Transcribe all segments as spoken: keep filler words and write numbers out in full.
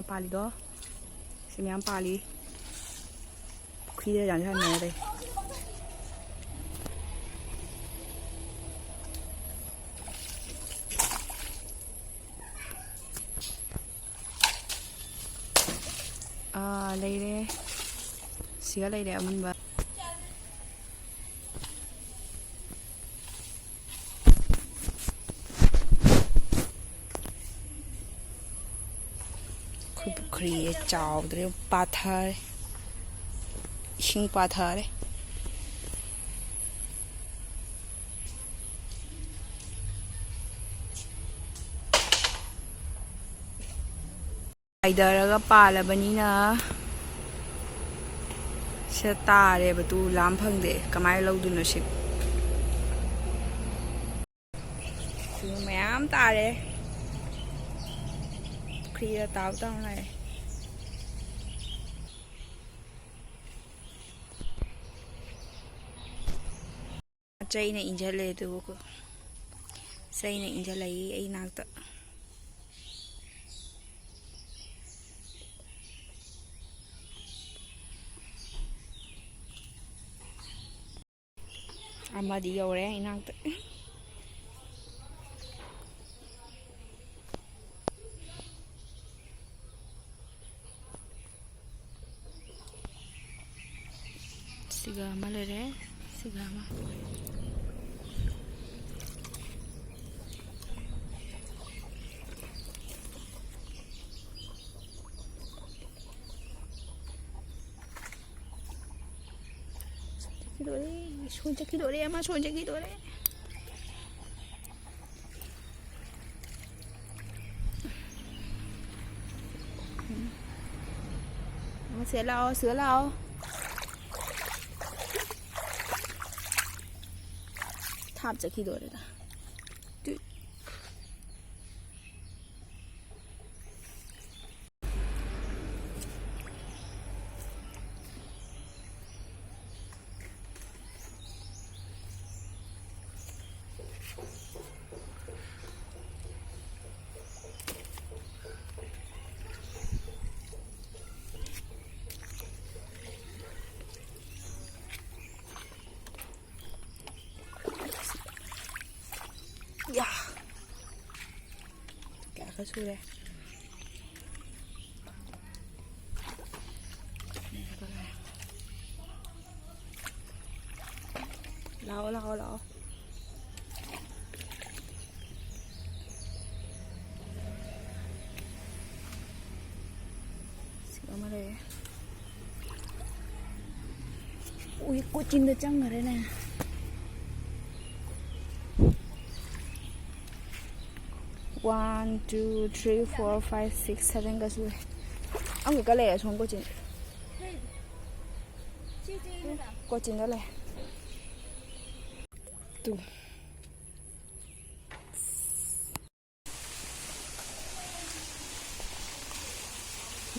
ꯄꯥꯜꯂꯤꯗꯣ ꯁꯤ ꯃꯌꯥꯝ ꯄꯥꯜꯂꯤ꯫ ꯄꯨꯈ꯭ꯔꯤꯗ ꯌꯥꯝ ꯌꯥꯝ ꯂꯩ꯫ ꯑꯥ, ꯂꯩꯔꯦ꯫ ꯁꯤꯒ ꯂꯩꯔꯦ ꯑꯃꯨꯟꯕ꯫ ꯑꯩꯈꯣꯏ ꯄꯨꯈ꯭ꯔꯤꯁꯦ ꯆꯥꯎꯗ꯭ꯔꯦ, ꯄꯥꯊꯔꯦ꯫ ꯏꯁꯤꯡ ꯄꯥꯊꯔꯦ꯫ ꯍꯥꯏꯊꯔꯒ ꯄꯥꯜꯂꯕꯅꯤꯅ ꯁꯤꯗ ꯇꯥꯔꯦꯕ꯫ ꯇꯨ ꯂꯥꯝ ꯐꯪꯗꯦ꯫ ꯀꯃꯥꯏꯅ ꯂꯧꯗꯣꯏꯅꯣ ꯁꯤ? ꯁꯤꯃ ꯃꯌꯥꯝ ꯇꯥꯔꯦ꯫ ꯄꯨꯈ꯭ꯔꯤꯗ ꯇꯥꯎ ꯇꯥꯎ ꯂꯥꯛꯑꯦ꯫ ꯆꯩꯅ ꯏꯟꯁꯤꯜꯂꯦ ꯑꯗꯨꯕꯨ꯫ ꯆꯩꯅ ꯏꯟꯁꯤꯜꯂꯛꯏ ꯑꯩ ꯅꯥꯛꯇ꯫ ꯑꯃꯗꯤ ꯌꯧꯔꯦ ꯏꯅꯥꯛꯇ꯫ ꯁꯤꯒ ꯑꯃ ꯂꯩꯔꯦ, ꯁꯤꯒ ꯑꯃ꯫ ꯆꯠꯈꯤꯗꯣꯔꯦ, ꯁꯣꯟ ꯆꯠꯈꯤꯗꯣꯔꯦ, ꯑꯃ ꯁꯣꯟ ꯆꯠꯈꯤꯗꯣꯔꯦ꯫ ꯁꯤꯗ ꯂꯥꯛꯑꯣ, ꯁꯤꯗ ꯂꯥꯛꯑꯣ꯫ ꯊꯥꯞ ꯆꯠꯈꯤꯗꯣꯔꯦꯗ꯫ ꯇꯨ꯫ ꯁꯨꯔꯦ꯫ ꯂꯥꯛꯑꯣ, ꯂꯥꯛꯑꯣ, ꯂꯥꯛꯑꯣ꯫ ꯁꯤ ꯑꯃ ꯂꯩꯔꯦ꯫ ꯎꯏ, ꯀꯣꯆꯤꯟꯗ ꯆꯪꯈ꯭ꯔꯦꯅꯦ꯫ One, two, three, four, five, six, seven ꯒ ꯁꯨꯔꯦ꯫ ꯑꯃꯨꯛꯀ ꯂꯩꯔꯦ ꯁꯣꯝ ꯀꯣꯆꯤꯟ꯫ ꯀꯣꯆꯤꯟꯗ ꯂꯩ꯫ ꯇꯨ꯫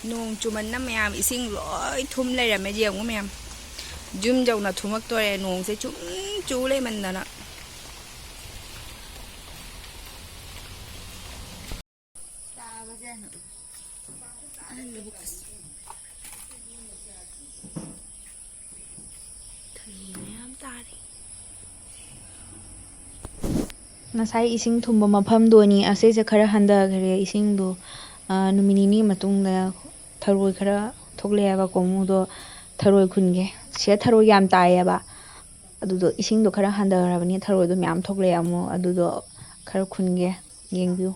ꯅꯣꯡ ꯆꯨꯃꯟꯅ ꯃꯌꯥꯝ ꯏꯁꯤꯡ ꯂꯣꯏ ꯊꯨꯝ ꯂꯩꯔꯝꯃꯦ꯫ ꯌꯦꯡꯉꯨ ꯃꯌꯥꯝ, ꯌꯨꯝ ꯌꯧꯅ ꯊꯨꯝꯃꯛꯇꯣꯔꯦ ꯅꯣꯡꯁꯦ ꯁꯨꯝ ꯆꯨ ꯂꯩꯃꯟꯗꯅ꯫ ꯊꯔꯣꯏ ꯃꯌꯥꯝ ꯇꯥꯔꯤ꯫ ꯉꯁꯥꯏ ꯏꯁꯤꯡ ꯊꯨꯝꯕ ꯃꯐꯝꯗꯣꯅꯤ, ꯑꯁꯤꯁꯦ ꯈꯔ ꯍꯟꯊꯈ꯭ꯔꯦ ꯏꯁꯤꯡꯗꯣ꯫ ꯑꯥ, ꯅꯨꯃꯤꯠ ꯅꯤꯅꯤ ꯃꯇꯨꯡꯗ ꯊꯔꯣꯏ ꯈꯔ ꯊꯣꯛꯂꯛꯑꯦꯕ ꯀꯣꯃꯨꯗꯣ꯫ ꯊꯔꯣꯏ ꯈꯨꯟꯒꯦ꯫ ꯁꯤꯗ ꯊꯔꯣꯏ ꯌꯥꯝ ꯇꯥꯏꯌꯦꯕ꯫ ꯑꯗꯨꯗꯣ ꯏꯁꯤꯡꯗꯣ ꯈꯔ ꯍꯟꯊꯈ꯭ꯔꯕꯅꯤꯅ ꯊꯔꯣꯏꯗꯣ ꯃꯌꯥꯝ ꯊꯣꯛꯂꯛꯑꯦ ꯑꯃꯨꯛ꯫ ꯑꯗꯨꯗꯣ ꯈꯔ ꯈꯨꯟꯒꯦ꯫ ꯌꯦꯡꯕꯤꯌꯨ꯫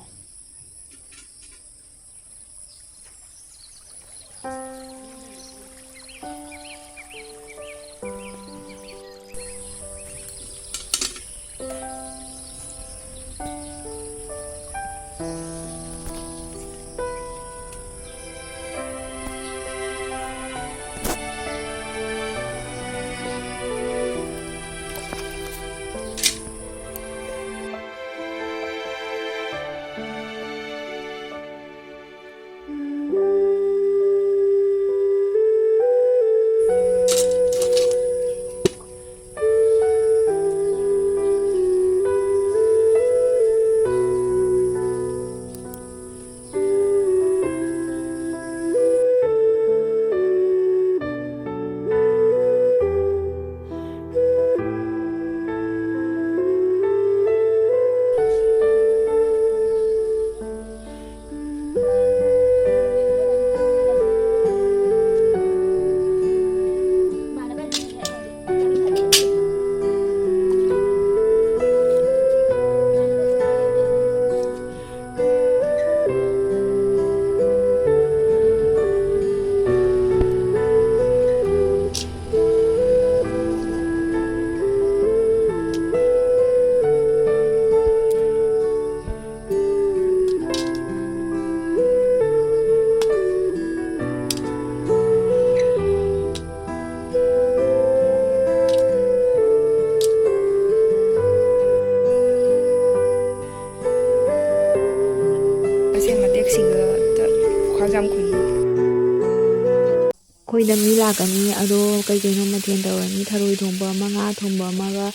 ꯁꯤꯗ ꯃꯤ ꯂꯥꯛꯀꯅꯤ, ꯑꯗꯣ ꯀꯩ ꯀꯩꯅꯣ ꯃꯊꯦꯜ ꯇꯧꯔꯅꯤ, ꯊꯔꯣꯏ ꯊꯣꯡꯕ ꯑꯃ, ꯉꯥ ꯊꯣꯡꯕ ꯑꯃꯒ,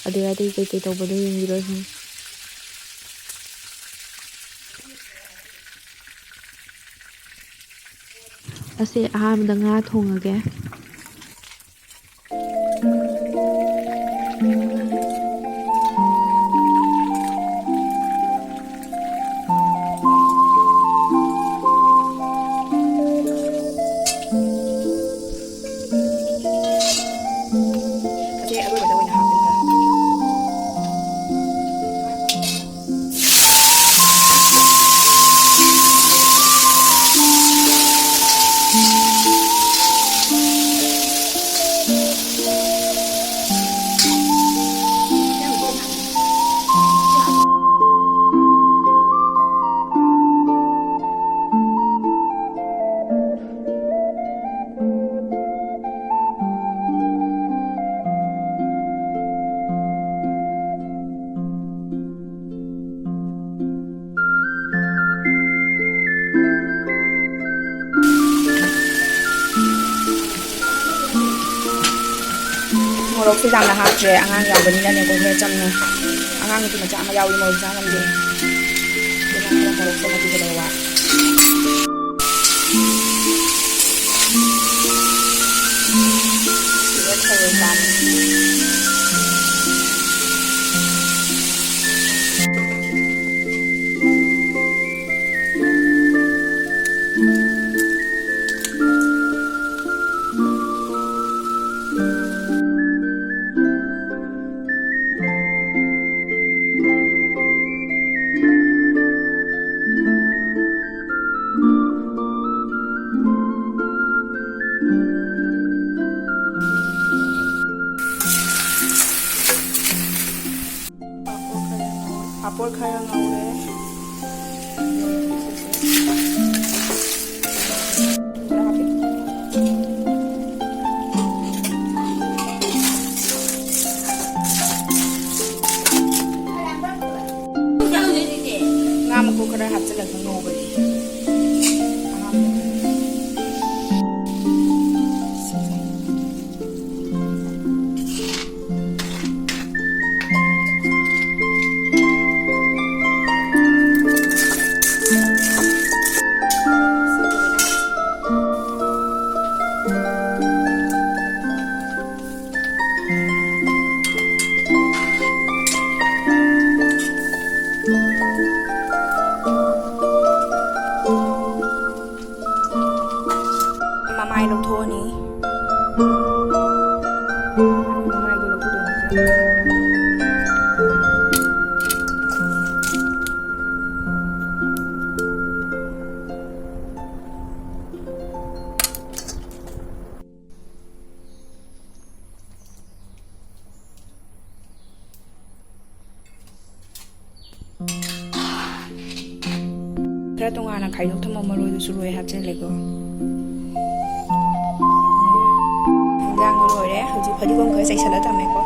ꯑꯗꯩ ꯑꯇꯩ ꯀꯩ ꯀꯩ ꯇꯧꯕꯗꯣ ꯌꯦꯡꯕꯤꯔꯣ ꯁꯨꯝ꯫ ꯑꯁꯦ ꯑꯍꯥꯟꯕꯗ ꯉꯥ ꯊꯣꯡꯉꯒꯦ꯫ ꯑꯁꯤ ꯑꯔꯣꯏꯕꯗ ꯑꯣꯏꯅ ꯍꯥꯞꯄꯤꯕ꯫ ꯃꯣꯔꯣꯛꯁꯦ ꯌꯥꯝꯅ ꯍꯥꯞꯇ꯭ꯔꯦ, ꯑꯉꯥꯡ ꯌꯥꯎꯕꯅꯤꯅꯅꯦꯀꯣ, ꯈꯔ ꯆꯝꯅ꯫ ꯑꯉꯥꯡ ꯅꯨꯄꯤ ꯃꯆꯥ ꯑꯃ ꯌꯥꯎꯏ, ꯃꯣꯔꯣꯛ ꯆꯥ ꯉꯝꯗꯦ꯫ ꯑꯗꯨꯅ ꯈꯔ ꯃꯣꯔꯣꯛꯁꯦ ꯃꯇꯤꯛ ꯈꯔ ꯋꯥꯠꯂꯤ꯫ ꯁꯤꯗ ꯊꯔꯣꯏ ꯄꯥꯝꯃꯤ꯫ ꯄꯥꯐꯣꯔ ꯈꯔ ꯉꯧꯔꯦ꯫ ꯉꯥ ꯃꯀꯨ ꯈꯔ ꯍꯥꯞꯆꯤꯜꯂꯒ ꯉꯧꯕꯅꯤ꯫ ꯑꯍꯥꯟꯕꯗ꯫ ꯃꯥꯏꯗꯣ ꯂꯧꯊꯣꯛꯇꯣꯏꯅꯦ꯫ ꯈꯔ ꯇꯣꯉꯥꯟꯅ ꯈꯥꯏꯗꯣꯛ ꯊꯝꯕ ꯃꯔꯣꯏꯗꯨꯁꯨ ꯂꯣꯏ ꯍꯥꯞꯆꯤꯜꯂꯦꯀꯣ꯫ ꯏꯟꯖꯥꯡꯗꯣ ꯂꯣꯏꯔꯦ꯫ ꯍꯧꯖꯤꯛ ꯐꯗꯤꯒꯣꯝ ꯈꯔ ꯆꯥꯏꯁꯜꯂ ꯊꯝꯃꯦꯀꯣ꯫